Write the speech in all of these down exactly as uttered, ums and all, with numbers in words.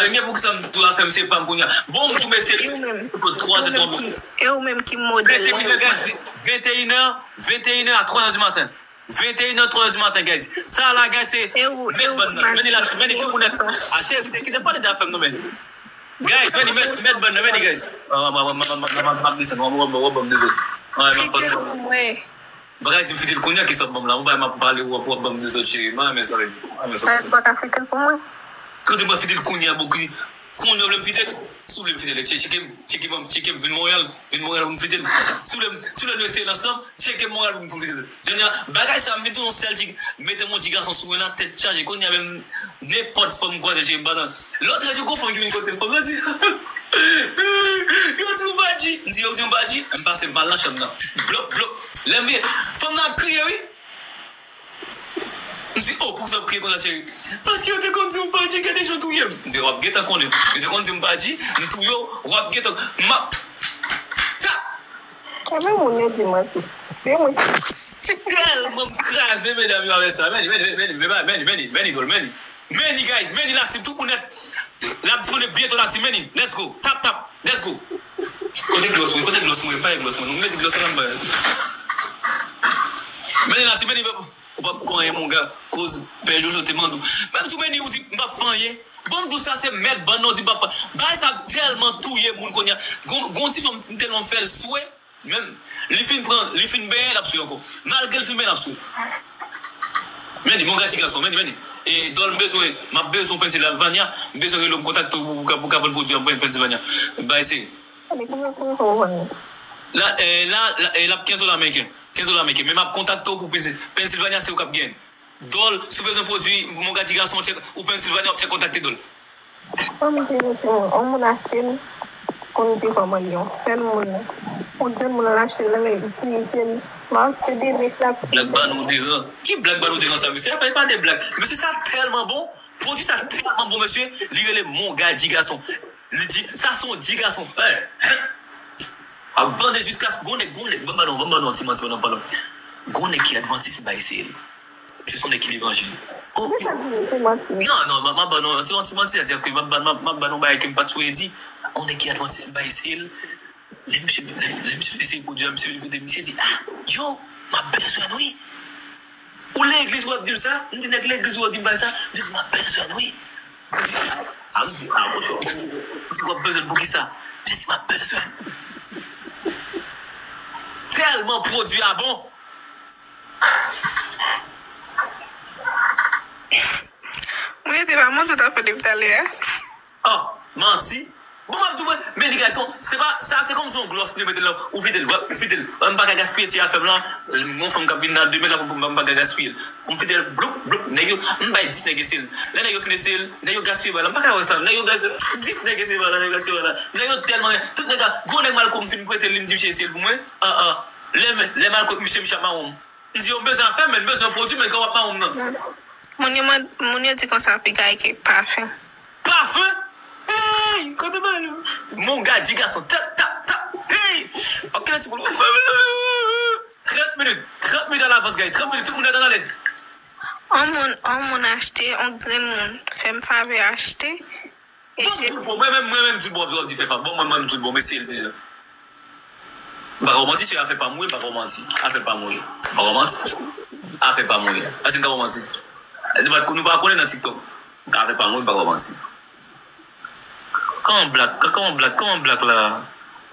Ebyen, poukisa m tou afè m se pa m kounye a? Bon, m tou mesye. E ou menm? Twa zè, twa zè. E ou menm ki modèl la? Venteyin è, guys. Venteyin è, venteyin è a twa zè di maten. Venteyin è, twa zè di maten, guys. Sa la, guys, se. E ou, e ou, mèt bann nan. Meni la, meni tout moun. A, cheri, kite pale de afè m non, meni. Guys, meni, mèt, mèt bann nan, meni, guys. M ap desann, w ap ban m dezòd. Fidèl pou mwen. Bagay di m fidèl kounye a ki sot ban m la. Ou bay m ap pale, w ap, w ap ban m dezòd, cheri. M renmen sa, baby. M renmen sa. Sa pa ka fidèl pou mwen. Kote mwen fidèl kounye a, bouki. Kounye a w vle m fidèl. Si w vle m fidèl, tcheke m, tcheke m, tcheke m, vin Monreyal, vin Monreyal pou m fidèl. Si w vle m, si w vle nou eseye l ansanm, tcheke m Monreyal pou m fidèl. Jodi a, bagay sa, m vin tou yon sèl ti, mete m yon ti gason sou mwen la, tèt chaje. Kounye a menm, nenpòt fanm m kwaze, cheri, m pa nan. Lòt jou, gon fanm ki vin kote m, fanm nan di, yo di w pa G. M di, yo di w pa G. M pase, m al nan chanm nan. Blòp, blòp. Lè m vin, fanm nan ap kriye, wi. M di, oh, poukisa w ap kriye konsa, cheri? Paske yo te konn di w pa G, gade jan w touye m. M di, w ap gentan konnen. Yo te konn di m pa G, m touye w, w ap gentan. M ap. Sa! Ebyen, moun yo di manti. Se mwen. Tèlman m kraze medam yo avè sa. Meni, meni, meni, meni, meni, meni, meni, meni, guys, meni la team, tout moun nèt. L ap disponib byento la team, meni. Let's go. Tap, tap. Let's go. Kote glos mwen? Kote glos mwen? Pa gen glos mwen. Nou mete glos la anba. Meni la team, meni. Ou p ap fè anyen, mon gars. Koz Pè Jojo te mande w. Menm si w meni, ou di, m p ap fè anyen. Bon, m di w sa, se mèt bann nan, ou di m p ap fè. Bagay sa tèlman touye moun kounye a. Gon, gon ti fanm, m tèlman fè l swe. Menm, li fin pran, li fin benyen, l ap swe ankò. Malgre l fin benyen, l ap swe. Meni, mon gars, ti gason, meni, meni. E, Dòl, m bezwen, m ap bezwen Pennsylvania, m bezwen rele w, m kontakte w pou, pou, pou ka vann pwodui an Pennsylvania. Bay se. Meni, konbyen pou w vann? La, e, la, la, e, l ap kenz dola ameriken. Kenz dola ameriken. Men m ap kontakte w pou Pennsy-, Pennsylvania, se ou k ap genyen. Dòl, si w bezwen pwodui, mon gars, ti gason, w tchèk, ou Pennsylvania, w ap tchèk kontakte Dòl. Kòm m te di timoun, yon moun achte l, konn te kòmande yon sèl moun. Yon sèl moun al achte l nan men itilite l. M ap se de nèg la. Blag ba nou deran. Ki blag ba nou deran sa, mesye? Sa fè pa de blag. Mesye, sa tèlman bon. Pwodui sa tèlman bon, mesye. Li rele Mon Gars G Gason. Li di, sa se yon G Gason. Hey, hey. A bande jiskaske gon nèg, gon nèg, ban m ba nou, ban m ba nou yon ti manti pandan m pale. Gon nèg ki advantis, m pa eseye l. Misye se yon nèg ki levanjil. Oh, yo. Non, non, m ap ba nou yon ti, yon ti manti, sètadi ke m ap ba, m ap, m ap ba nou bagay ke m pa t swete di. Yon nèg ki advantis, m pa eseye l. Lè misye, lè, lè misye fin eseye pwodui a, misye vin kote m, misye di, ah, yo, m ap bezwen l, wi. Ou legliz w ap di m sa? M di nèg legliz w ap di m bagay sa? Misye di, m ap bezwen l, wi. M di, ah, m di, ah, monchè, m di, w ap bezwen l poukisa? Misye di, m ap bezwen l. Tèlman pwodui a bon. Mwen te pa manti w t ap fè depi talè a. Oh, manti. Bon, m ap di w, men li gason, se pa, sa se kòm se yon glòs li mete la, ou vide l, ou vide l. M pa ka gaspiye ti afè m lan, yon fanm k ap vin nan demen la, pou m pa ka gaspiye l. M vide l, bloup, bloup, nèg yo, m bay dis nèg eseye l. Lè nèg yo fin eseye l, nèg yo gaspiye bagay la. M pa ka wè sa, nèg yo gaspiye, dis nèg eseye bagay la, nèg yo gaspiye bagay la. Nèg yo tèlman, tout nèg la, gwo nèg Malko m fin prete l, li m di misye eseye l pou mwen. Ah, ah. Lè, lè Malko, misye, misye ap mawon m. M di yo, m bezwen afè, men m bezwen pwodui, men kòman w ap mawon m nan? Moun yo mande, moun yo di konsa piga e kèk pafen. Pafen? Hey, kote ba yo? Mon gars, G Gason, tap, tap, tap. Hey! Ok, ti boul. Trant minit, trant minit alavans, guys. Trant minit, tout moun ret an alèt. On moun, on moun achte, on grenn moun fè m favè achte. Bon, m di l bon, mwen menm, mwen menm, m di l bon, w ap di fè fap. Bon, mwen, mwen, m di l bon, mesye, l di jan. M pa ka w manti, se afè pa m wi, m pa ka w manti. Afè pa m wi. M pa ka w manti. Afè pa m wi. Èske m ka w manti? Nou pa, nou pa konnen nan TikTok. Afè pa m wi, m pa ka w manti. Kòman blak, kòman blak, kòman blak la?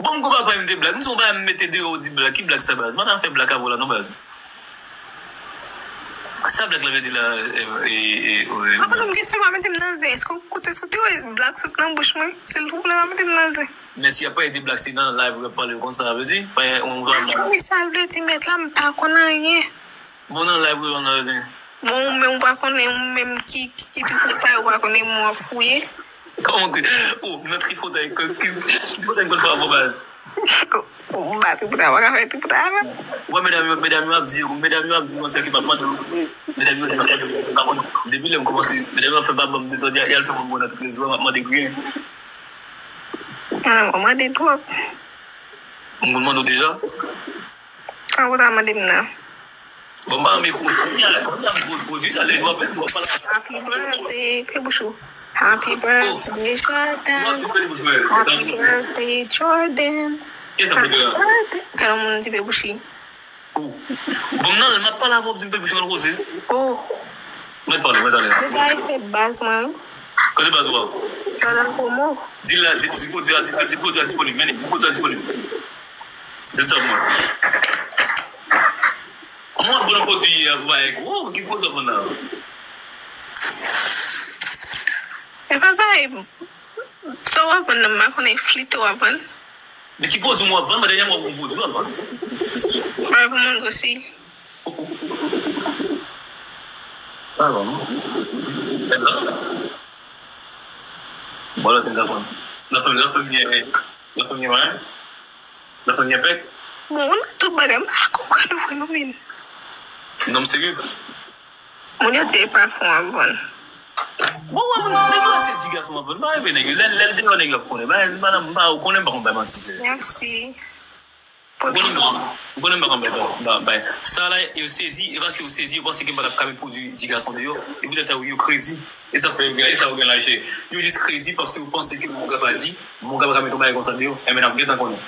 Bon, m gon bagay m te blak. M di w bagay m mete deyò, ou di blak. Ki blak sa, baz? M pa nan fè blak avè w la, non, baz. Sa blak la vle di la, e, e, e, e, Apa sa m kesyon pa mete m nan zen? Èske w koute sou ti wè blak sot nan bouch mwen? Silvouplè, pa mete m nan zen. Men si y ap pale de blak, se nan live w ap pale, w konn sa sa vle di? Pa yon, yon, yon. Men sa l vle di, mèt la, m pa konn anyen. Bon, nan live w ap pale. Bon, ou menm ou pa konnen, ou menm ki, ki, ki te fouye, ou pa konnen moun w ap fouye. Kòman ke, oh, nan tripotay, ke, ke, tripotay, m konn fè avè w, baz. Ou pa tripotay, ou pa ka fè tripotay avè m. Wè, medam yo, medam yo ap di, medam yo ap di konsa ke m ap mande, medam yo di, m ap mande, m pa konn, depi lè m kòmanse, medam yo ap fè pa ban m dezòd, y a, y al fè moun mwen nan tout rezo, m ap mande griyen. Ah, ou mande twòp. M konn mande w deja. Sa ou ta mande m nan? Bon, m pa nan mikwo, kounye a, kounye a m pwodui sa, lè w ap, w ap pale. Sa pi bon, te, te bouch ou. Happy birthday, Jordan. Happy birthday, Jordan. Happy birthday. Gade yon moun tipe bouchi. Bon, non, m ap pale avè w, di m tipe bouchi, konn koze. Oh. Mwen pale, mwen pale. Deja e fè baz mwen, wi. Kote baz ou a? Jordan Promo. Di la, di, di pwodui a, di, di pwodui a disponib. Men, di pwodui a disponib. Di sa mwen. Mwen ap vann pwodui a pou bay gwo, ki pwodui w ap vann la? E pa bay. Sa w ap vann nan, m pa konnen, flite w ap vann. Men ki pwodui w ap vann? Mwen dènyèman w ap vann pwodui w ap vann. Bay pou moun osi. Sa bon. Bon, la, se ta pran. La fè, la fè byen, la fè byen, la fè byen pèk. Bon, ou nan tout bagay, m pa konprann ou vre non, men. Nonm serye. Moun yo te pa fon ap vann. Bon, wè, moun nan, nèg yo se di gason ap vann. Pa reve nèg yo. Lè, lè l deyò, nèg yo ap konnen. Ba, ba, ba, ou konnen m pa konn bay manti, se. Mèsi. Ou konnen m pa konn, ou konnen m pa konn bay, bay, bay. Sa la, yo sezi, e paske yo sezi, yo panse ke m pa t ap ka met pwodui di gason deyò. E poutèt sa, yo kredi. E sa fè, e sa yo gen lache. Yo jis kredi paske yo panse ke moun ka pa di, moun ka pa ka met yon bagay konsa deyò. Enben, n ap gentan konnen.